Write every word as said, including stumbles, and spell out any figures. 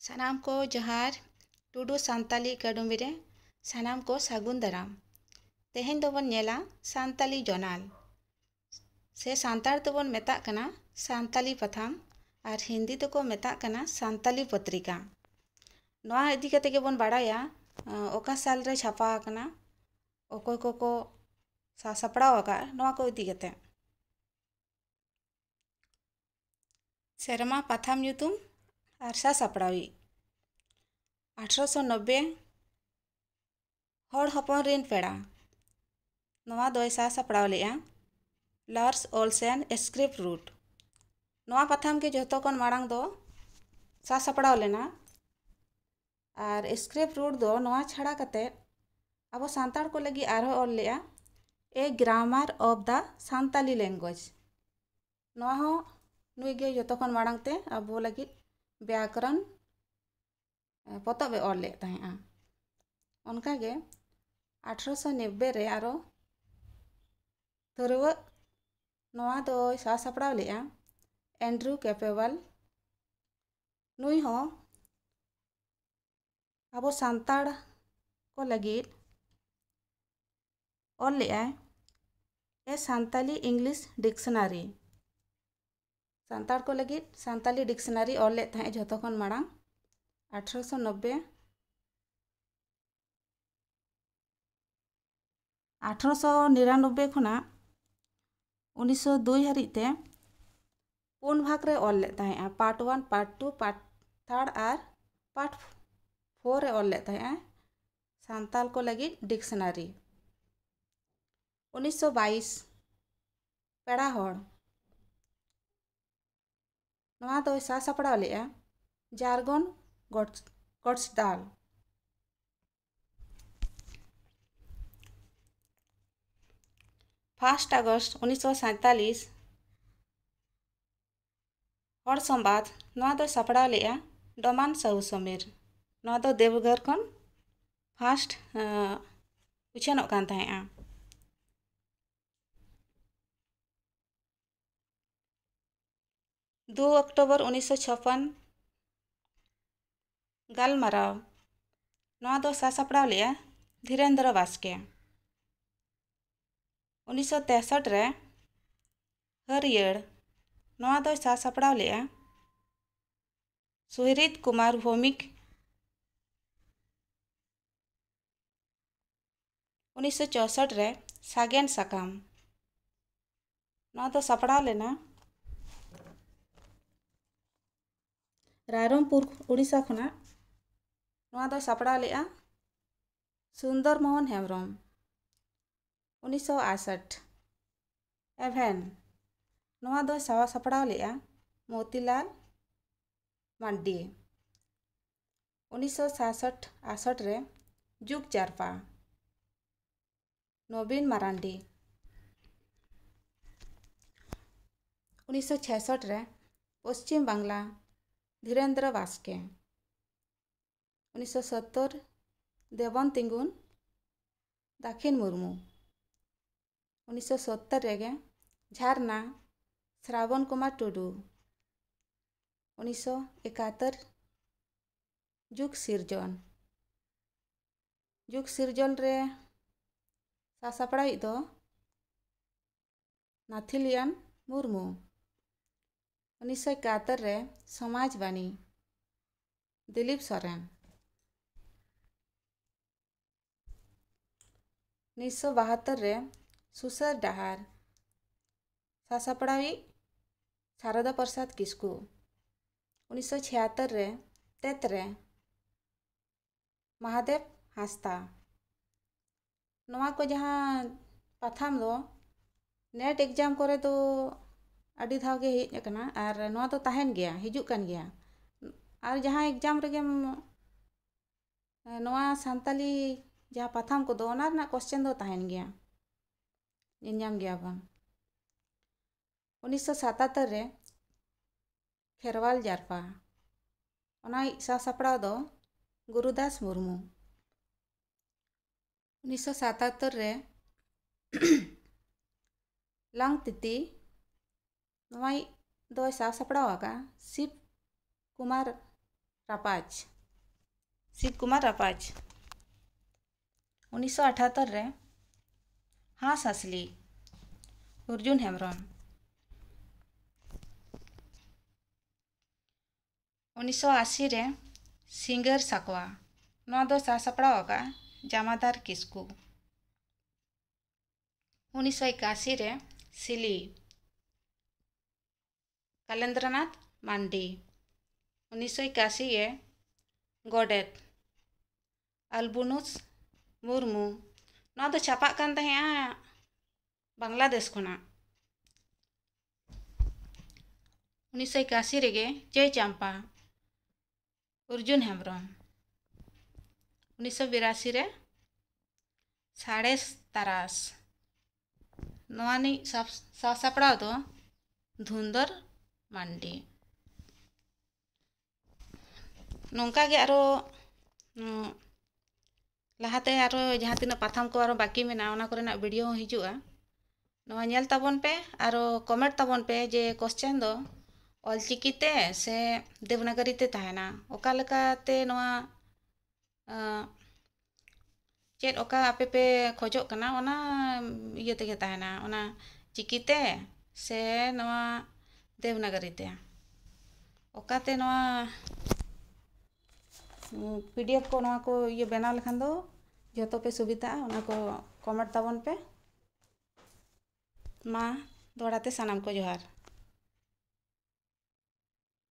ᱥᱟᱱᱟᱢ ᱠᱚ ᱡᱚᱦᱟᱨ᱾ ᱴᱩᱰᱩ ᱥᱟᱱᱛᱟᱞᱤ ᱮᱠᱟᱰᱮᱢᱤ ᱨᱮ ᱥᱟᱱᱟᱢ ᱠᱚ ᱥᱟᱹᱜᱩᱱ ᱫᱟᱨᱟᱢ᱾ ᱛᱮᱦᱮᱧ ᱫᱚᱵᱚᱱ ᱧᱮᱞᱟ ᱥᱟᱱᱛᱟᱞᱤ ᱡᱚᱱᱟᱞ, ᱥᱮ ᱥᱟᱱᱛᱟᱲ ᱛᱮᱵᱚᱱ ᱢᱮᱛᱟᱜ ᱠᱟᱱᱟ ᱥᱟᱱᱛᱟᱞᱤ ᱯᱟᱛᱷᱟᱢ, ᱟᱨ ᱦᱤᱱᱫᱤ ᱛᱮᱠᱚ ᱢᱮᱛᱟᱜ ᱠᱟᱱᱟ ᱥᱟᱱᱛᱟᱞᱤ ᱯᱚᱛᱨᱤᱠᱟ᱾ ᱱᱚᱣᱟ ᱤᱫᱤ ᱠᱟᱛᱮ ᱜᱮᱵᱚᱱ ᱵᱟᱲᱟᱭᱟ, ᱚᱠᱟ ᱥᱟᱞ ᱨᱮ ᱪᱷᱟᱯᱟ ᱟᱠᱟᱱᱟ, ᱚᱠᱚᱭ ᱠᱚᱠᱚ ᱥᱟᱥᱟᱯᱲᱟᱣ ᱟᱠᱟᱫᱼᱟ, ᱱᱚᱣᱟ ᱠᱚ ᱤᱫᱤ ᱠᱟᱛᱮ᱾ ᱥᱮᱨᱢᱟ, ᱯᱟᱛᱷᱟᱢ ᱧᱩᱛᱩᱢ ᱟᱨ ᱥᱟᱥᱟᱯᱲᱟᱣᱤᱡ᱾ ᱟᱴᱷᱨᱚᱥᱚ ᱱᱚᱵᱵᱳᱭ, ᱦᱚᱲ ᱦᱚᱯᱚᱱ ᱨᱤᱱ ᱯᱮᱲᱟ᱾ ᱱᱚᱣᱟ ᱫᱚᱭ ᱥᱟᱥᱟᱯᱲᱟᱣ ᱞᱮᱫᱼᱟ ᱞᱟᱨᱥ ᱳᱞᱥᱮᱱ, ᱥᱠᱨᱤᱯᱴ ᱨᱩᱴ᱾ ᱱᱚᱣᱟ ᱯᱟᱛᱷᱟᱢ ᱜᱮ ᱡᱚᱛᱚ ᱠᱷᱚᱱ ᱢᱟᱲᱟᱝ ᱫᱚ ᱥᱟᱥᱟᱯᱲᱟᱣ ᱞᱮᱱᱟ᱾ ᱟᱨ ᱥᱠᱨᱤᱯᱴ ᱨᱩᱴ ᱫᱚ ᱱᱚᱣᱟ ᱪᱷᱟᱲᱟ ᱠᱟᱛᱮ ᱟᱵᱚ ᱥᱟᱱᱛᱟᱲ ᱠᱚ ᱞᱟᱹᱜᱤᱫ ᱟᱨᱦᱚᱸ ᱚᱞ ᱞᱮᱫᱼᱟ A Grammar of the Santali Language᱾ ᱱᱚᱣᱟ ᱦᱚᱸ ᱱᱩᱭ ᱜᱮ ᱡᱚᱛᱚ ᱠᱷᱚᱱ ᱢᱟᱲᱟᱝ ᱛᱮ ᱟᱵᱚ ᱞᱟᱹᱜᱤᱫ ᱵᱮᱭᱟᱠᱚᱨᱚᱱ, ᱮ, ᱯᱚᱛᱚᱵ ᱮ ᱚᱞ ᱞᱮᱫ ᱛᱟᱦᱮᱸᱫᱼᱟ᱾ ᱚᱱᱠᱟᱜᱮ ᱟᱴᱷᱨᱚᱥᱚ ᱱᱚᱵᱵᱳᱭ ᱨᱮ ᱟᱨᱚ ᱛᱟᱹᱨᱣᱟᱹᱜ, ᱱᱚᱣᱟ ᱫᱚᱭ ᱥᱟᱥᱟᱯᱲᱟᱣ ᱞᱮᱫᱼᱟ ᱮᱱᱰᱨᱩ ᱠᱮᱯᱮᱵᱟᱞ᱾ ᱱᱩᱭ ᱦᱚᱸ ᱟᱵᱚ ᱥᱟᱱᱛᱟᱲ ᱠᱚ ᱞᱟᱹᱜᱤᱫ ᱚᱞ ᱞᱮᱫᱼᱟᱭ A Santali English Dictionary᱾ Santal ᱠᱚ ᱞᱟᱹᱜᱤᱫ ᱥᱟᱱᱛᱟᱞᱤ ᱰᱤᱠᱥᱱᱟᱨᱤ ᱚᱞ ᱞᱮᱫ ᱛᱟᱦᱮᱸᱫ ᱡᱷᱚᱛᱚ ᱠᱷᱚᱱ ᱢᱟᱲᱟᱝ ᱟᱴᱷᱨᱚᱥᱚ ᱱᱚᱵᱵᱳᱭ᱾ ᱟᱴᱷᱨᱚᱥᱚ ᱱᱤᱨᱟᱱᱚᱵᱵᱳᱭ ᱠᱷᱚᱱᱟᱜ ᱩᱱᱤᱥᱥᱚ ᱫᱩᱭ ᱦᱟᱹᱨᱤᱡ ᱛᱮ ᱯᱩᱱ ᱵᱷᱟᱜᱽ ᱨᱮ ᱚᱞ ᱞᱮᱫ ᱛᱟᱦᱮᱸᱜᱼᱟ, part one, part two, part third ᱟᱨ ᱯᱟᱨᱴ ᱯᱷᱳᱨ ᱨᱮ ᱚᱞ ᱞᱮᱫ ᱛᱟᱦᱮᱸᱜᱼᱟ ᱥᱟᱱᱛᱟᱲ ᱠᱚ ᱞᱟᱹᱜᱤᱫ ᱰᱤᱠᱥᱱᱟᱨᱤ᱾ ᱩᱱᱤᱥᱥᱚ ᱵᱟᱭᱤᱥ, ᱯᱮᱲᱟ ᱦᱚᱲ᱾ ᱱᱚᱣᱟ ᱫᱚᱭ ᱥᱟᱥᱟᱯᱲᱟᱣ ᱞᱮᱫᱼᱟ ᱡᱟᱨᱜᱚᱱ ᱜᱚᱰᱥ-, ᱜᱚᱰᱥᱫᱟᱞ᱾ ᱯᱷᱟᱥᱴ ᱟᱜᱚᱥᱴ ᱩᱱᱤᱥᱥᱚ ᱥᱟᱸᱭᱛᱟᱞᱤᱥ, ᱦᱚᱲ ᱥᱚᱢᱵᱟᱫ, ᱱᱚᱣᱟ ᱫᱚᱭ ᱥᱟᱯᱲᱟᱣ ᱞᱮᱫᱼᱟ ᱰᱚᱢᱟᱱ ᱥᱟᱦᱩ ᱥᱚᱢᱤᱨ᱾ ᱱᱚᱣᱟ ᱫᱚ ᱫᱮᱣᱜᱷᱚᱨ ᱠᱷᱚᱱ ᱯᱷᱟᱥᱴ, ᱟᱸ, ᱩᱪᱷᱟᱹᱱᱚᱜ ᱠᱟᱱ ᱛᱟᱦᱮᱸᱫᱼᱟ᱾ ᱫᱩ ᱚᱠᱴᱳᱵᱚᱨ ᱩᱱᱤᱥᱥᱚ ᱪᱷᱚᱯᱯᱚᱱ, ᱜᱟᱞᱢᱟᱨᱟᱣ᱾ ᱱᱚᱣᱟ ᱫᱚ ᱥᱟᱥᱟᱯᱲᱟᱣ ᱞᱮᱫᱼᱟ ᱫᱷᱤᱨᱮᱱᱫᱨᱚ ᱵᱟᱥᱠᱮ᱾ ᱩᱱᱤᱥᱥᱚ ᱛᱮᱥᱚᱴ ᱨᱮ ᱦᱟᱹᱨᱭᱟᱹᱲ᱾ ᱱᱚᱣᱟ ᱫᱚᱭ ᱥᱟᱥᱟᱯᱲᱟᱣ ᱞᱮᱫᱼᱟ ᱥᱩᱦᱨᱤᱛ ᱠᱩᱢᱟᱨ ᱵᱷᱳᱣᱢᱤᱠ᱾ ᱩᱱᱤᱥᱥᱚ ᱪᱳᱥᱚᱴ ᱨᱮ ᱥᱟᱜᱮᱱ ᱥᱟᱠᱟᱢ᱾ ᱱᱚᱣᱟ ᱫᱚ ᱥᱟᱯᱲᱟᱣ ᱞᱮᱱᱟ ᱨᱟᱭᱨᱚᱝᱯᱩᱨ, ᱩᱲᱤᱥᱥᱟ ᱠᱷᱚᱱᱟᱜ᱾ ᱱᱚᱣᱟ ᱫᱚ ᱥᱟᱯᱲᱟᱣ ᱞᱮᱫᱼᱟ ᱥᱩᱱᱫᱚᱨ ᱢᱳᱦᱚᱱ ᱦᱮᱢᱵᱨᱚᱢ᱾ ᱩᱱᱤᱥᱥᱚ ᱟᱥᱚᱴ᱾ ᱮᱵᱷᱮᱱ᱾ ᱱᱚᱣᱟ ᱫᱚ ᱥᱟᱣᱟ ᱥᱟᱯᱲᱟᱣ ᱞᱮᱫᱼᱟ ᱢᱳᱛᱤᱞᱟᱞ ᱢᱟᱨᱰᱤ᱾ ᱩᱱᱤᱥᱥᱚ ᱥᱟᱥᱚᱴ ᱟᱥᱚᱴ ᱨᱮ ᱡᱩᱜᱽ ᱡᱟᱨᱯᱟ, ᱱᱚᱵᱤᱱ ᱢᱟᱨᱟᱱᱰᱤ᱾ ᱩᱱᱤᱥᱥᱚ ᱪᱷᱮᱥᱚᱴ ᱨᱮ ᱯᱚᱥᱪᱤᱢ ᱵᱟᱝᱞᱟ, ᱫᱷᱤᱨᱮᱱᱫᱨᱚ ᱵᱟᱥᱠᱮ᱾ ᱩᱱᱤᱥᱥᱚ ᱥᱚᱛᱛᱚᱨ, ᱫᱮᱵᱚᱱ ᱛᱤᱸᱜᱩᱱ, ᱫᱟᱠᱷᱤᱱ ᱢᱩᱨᱢᱩ᱾ ᱩᱱᱤᱥᱥᱚ ᱥᱚᱛᱛᱚᱨ ᱨᱮᱜᱮ ᱡᱷᱟᱨᱱᱟ, ᱥᱨᱟᱵᱚᱱ ᱠᱩᱢᱟᱨ ᱴᱩᱰᱩ᱾ ᱩᱱᱤᱥᱥᱚ ᱮᱠᱟᱛᱛᱳᱨ, ᱡᱩᱜᱽ ᱥᱤᱨᱡᱚᱱ᱾ ᱡᱩᱜᱽ ᱥᱤᱨᱡᱚᱱ ᱨᱮ ᱥᱟᱥᱟᱯᱲᱟᱣᱤᱡ ᱫᱚ ᱱᱟᱛᱷᱤᱞᱤᱭᱟᱱ ᱢᱩᱨᱢᱩ᱾ ᱩᱱᱤᱥᱥᱚ ᱮᱠᱟᱛᱛᱳᱨ ᱨᱮ ᱥᱚᱢᱟᱡᱽ ᱵᱟᱱᱤ, ᱫᱤᱞᱤᱯ ᱥᱚᱨᱮᱱ᱾ ᱩᱱᱤᱥᱥᱚ ᱵᱟᱦᱟᱛᱛᱳᱨ ᱨᱮ ᱥᱩᱥᱟᱹᱨ ᱰᱟᱦᱟᱨ, ᱥᱟᱥᱟᱯᱲᱟᱣᱤᱡ ᱥᱟᱨᱚᱫᱟ ᱯᱨᱚᱥᱟᱫᱽ ᱠᱤᱥᱠᱩ᱾ ᱩᱱᱤᱥᱥᱚ ᱪᱷᱤᱭᱟᱛᱛᱳᱨ ᱨᱮ ᱛᱮᱛᱨᱮ, ᱢᱟᱦᱟᱫᱮᱵ ᱦᱟᱸᱥᱫᱟ᱾ ᱱᱚᱣᱟ ᱠᱚ ᱡᱟᱦᱟᱸ ᱯᱟᱛᱷᱟᱢ ᱫᱚ ᱱᱮᱴ ᱮᱠᱡᱟᱢ ᱠᱚᱨᱮ ᱫᱚ ᱟᱹᱰᱤ ᱫᱷᱟᱣ ᱜᱮ ᱦᱮᱡ ᱟᱠᱟᱱᱟ, ᱟᱨ ᱱᱚᱣᱟ ᱫᱚ ᱛᱟᱦᱮᱱ ᱜᱮᱭᱟ, ᱦᱤᱡᱩᱜ ᱠᱟᱱ ᱜᱮᱭᱟ᱾ ᱟᱨ ᱡᱟᱦᱟᱸ ᱮᱠᱡᱟᱢ ᱨᱮᱜᱮᱢ, ᱱᱚᱣᱟ ᱥᱟᱱᱛᱟᱞᱤ ᱡᱟᱦᱟᱸ ᱯᱟᱛᱷᱟᱢ ᱠᱚᱫᱚ, ᱚᱱᱟ ᱨᱮᱱᱟᱜ ᱠᱚᱥᱪᱮᱱ ᱫᱚ ᱛᱟᱦᱮᱱ ᱜᱮᱭᱟ, ᱧᱮᱞ ᱧᱟᱢ ᱜᱮᱭᱟ ᱵᱚᱱ᱾ ᱩᱱᱤᱥᱥᱚ ᱥᱟᱛᱟᱛᱛᱳᱨ ᱨᱮ ᱠᱷᱮᱨᱣᱟᱞ ᱡᱟᱨᱯᱟ, ᱚᱱᱟ ᱥᱟᱥᱟᱯᱲᱟᱣ ᱫᱚ ᱜᱩᱨᱩᱫᱟᱥ ᱢᱩᱨᱢᱩ᱾ ᱩᱱᱤᱥᱥᱚ ᱥᱟᱛᱟᱛᱛᱳᱨ ᱨᱮ ᱞᱟᱝ ᱛᱤᱛᱤ, ᱱᱚᱣᱟ ᱫᱚᱭ ᱥᱟᱥᱟᱯᱲᱟᱣ ᱟᱠᱟᱫᱼᱟ ᱥᱤᱵ ᱠᱩᱢᱟᱨ ᱨᱟᱯᱟᱡᱽ᱾ ᱥᱤᱵ ᱠᱩᱢᱟᱨ ᱨᱟᱯᱟᱡᱽ᱾ ᱩᱱᱤᱥᱥᱚ ᱟᱴᱷᱟᱛᱛᱳᱨ ᱨᱮ ᱦᱟᱸᱥ ᱦᱟᱸᱥᱞᱤ, ᱚᱨᱡᱩᱱ ᱦᱮᱢᱵᱨᱚᱢ᱾ ᱩᱱᱤᱥᱥᱚ ᱟᱥᱤ ᱨᱮ ᱥᱤᱸᱜᱟᱹᱨ ᱥᱟᱠᱣᱟ, ᱱᱚᱣᱟ ᱫᱚ ᱥᱟᱥᱟᱯᱲᱟᱣ ᱟᱠᱟᱫᱼᱟ ᱡᱟᱢᱟᱫᱟᱨ ᱠᱤᱥᱠᱩ᱾ ᱩᱱᱤᱥᱥᱚ ᱮᱠᱟᱥᱤ ᱨᱮ ᱥᱤᱞᱤ, ᱠᱟᱞᱮᱱᱫᱨᱚᱱᱟᱛᱷ ᱢᱟᱱᱰᱤ᱾ ᱩᱱᱤᱥᱥᱚ ᱮᱠᱟᱥᱤ ᱜᱮ ᱜᱚᱰᱮᱛ, ᱟᱞᱵᱩᱱᱩᱥ ᱢᱩᱨᱢᱩ᱾ ᱱᱚᱣᱟ ᱫᱚ ᱪᱷᱟᱯᱟᱜ ᱠᱟᱱ ᱛᱟᱦᱮᱸᱜᱼᱟ ᱵᱟᱝᱞᱟᱫᱮᱥ ᱠᱷᱚᱱᱟᱜ᱾ ᱩᱱᱤᱥᱥᱚ ᱮᱠᱟᱥᱤ ᱨᱮᱜᱮ ᱪᱟᱹᱭ ᱪᱟᱢᱯᱟ, ᱚᱨᱡᱩᱱ ᱦᱮᱢᱵᱨᱚᱢ᱾ ᱩᱱᱤᱥᱥᱚ ᱵᱤᱨᱟᱥᱤ ᱨᱮ ᱥᱟᱬᱮᱥ ᱛᱟᱨᱟᱥ, ᱱᱚᱣᱟ ᱨᱤᱱᱤᱡ ᱥᱟᱯ-, ᱥᱟᱥᱟᱯᱲᱟᱣ ᱫᱚ ᱫᱷᱩᱱᱫᱚᱨ ᱢᱟᱱᱰᱤ᱾ ᱱᱚᱝᱠᱟ ᱜᱮ ᱟᱨᱚ, ᱩᱸ, ᱞᱟᱦᱟᱛᱮ ᱟᱨᱚ ᱡᱟᱦᱟᱸ ᱛᱤᱱᱟᱹᱜ ᱯᱟᱛᱷᱟᱢ ᱠᱚ ᱟᱨᱚ ᱵᱟᱹᱠᱤ ᱢᱮᱱᱟᱜᱼᱟ, ᱚᱱᱟ ᱠᱚᱨᱮᱱᱟᱜ video ᱦᱚᱸ ᱦᱤᱡᱩᱜᱼᱟ᱾ ᱱᱚᱣᱟ ᱧᱮᱞ ᱛᱟᱵᱚᱱ ᱯᱮ, ᱟᱨᱚ comment ᱛᱟᱵᱚᱱ ᱯᱮ ᱡᱮ question ᱫᱚ ᱚᱞᱪᱤᱠᱤ ᱛᱮ ᱥᱮ ᱫᱮᱵᱽᱱᱟᱜᱚᱨᱤ ᱛᱮ ᱛᱟᱦᱮᱱᱟ, ᱚᱠᱟ ᱞᱮᱠᱟᱛᱮ ᱱᱚᱣᱟ, ᱟᱸ, ᱪᱮᱫ ᱚᱠᱟ ᱟᱯᱮ ᱯᱮ ᱠᱷᱚᱡᱚᱜ ᱠᱟᱱᱟ, ᱚᱱᱟ ᱤᱭᱟᱹ ᱛᱮᱜᱮ ᱛᱟᱦᱮᱱᱟ, ᱚᱱᱟ ᱪᱤᱠᱤ ᱛᱮ ᱥᱮ ᱱᱚᱣᱟ ᱫᱮᱵᱽᱱᱟᱜᱚᱨᱤ ᱛᱮ? ᱚᱠᱟᱛᱮ ᱱᱚᱣᱟ, ᱩᱸ, PDF ᱠᱚ, ᱱᱚᱣᱟ ᱠᱚ ᱤᱭᱟᱹ ᱵᱮᱱᱟᱣ ᱞᱮᱠᱷᱟᱱ ᱫᱚ ᱡᱚᱛᱚ ᱯᱮ ᱥᱩᱵᱤᱫᱷᱟᱜᱼᱟ, ᱚᱱᱟ ᱠᱚ comment ᱛᱟᱵᱚᱱ ᱯᱮ᱾ ᱢᱟ ᱫᱚᱦᱲᱟ ᱛᱮ ᱥᱟᱱᱟᱢ ᱠᱚ ᱡᱚᱦᱟᱨ᱾